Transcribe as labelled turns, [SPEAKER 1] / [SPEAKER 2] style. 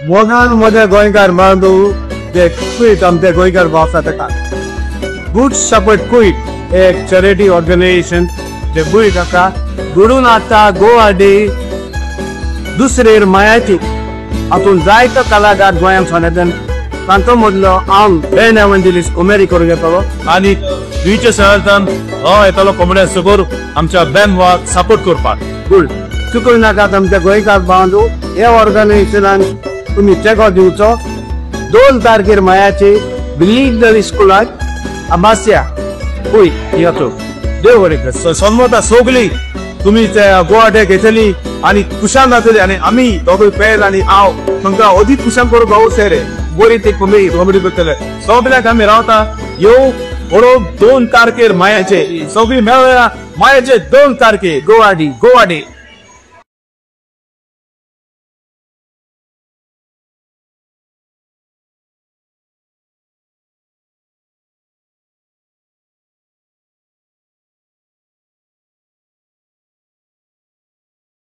[SPEAKER 1] मोगान म्हज्या गोंयकार बांदू जे कुयट आमचे गोंयकार भाव आसा ताका गुड सपोर्ट कुयट एक चॅरिटी ऑर्गनायझेशन जे बुयट आसा घडून हाडटा गोवा डे दुसरेर मायाची. हातून जायतो कलाकार गोंयांत सोनेतन तांचो मदलो हांव बेन एव्हांजेलिस्ट उमेरी करूंक येतलो.
[SPEAKER 2] आनी दुयच्या शहरांत हांव येतलो कॉमेडियन सकूर आमच्या बॅन वाक सपोर्ट करपाक.
[SPEAKER 1] गुड, चुकून नाकात आमच्या गोंयकार बांदू, हे ऑर्गनायझेशनान तुमी चेको दिवचो. 2 तारखेर मायाची बिलीगल स्कुलाक अमास्या कुयट येतो. देव बरें कर.
[SPEAKER 2] सन्मता सोगली तुमी ते गोवा डे घेतली आनी खुशाल जातली आनी आमी दोगूय पेल आनी हांव तुमकां अदीक खुशाल करूंक गावचे रे बरी ती कॉमेडी करतले. सगल्याक आमी रावता येव बरोबर 2 तारखेर मायाचे सगळी मेळया मायाचे 2 तारखेर
[SPEAKER 1] गोवा डे.
[SPEAKER 2] गोवा डे.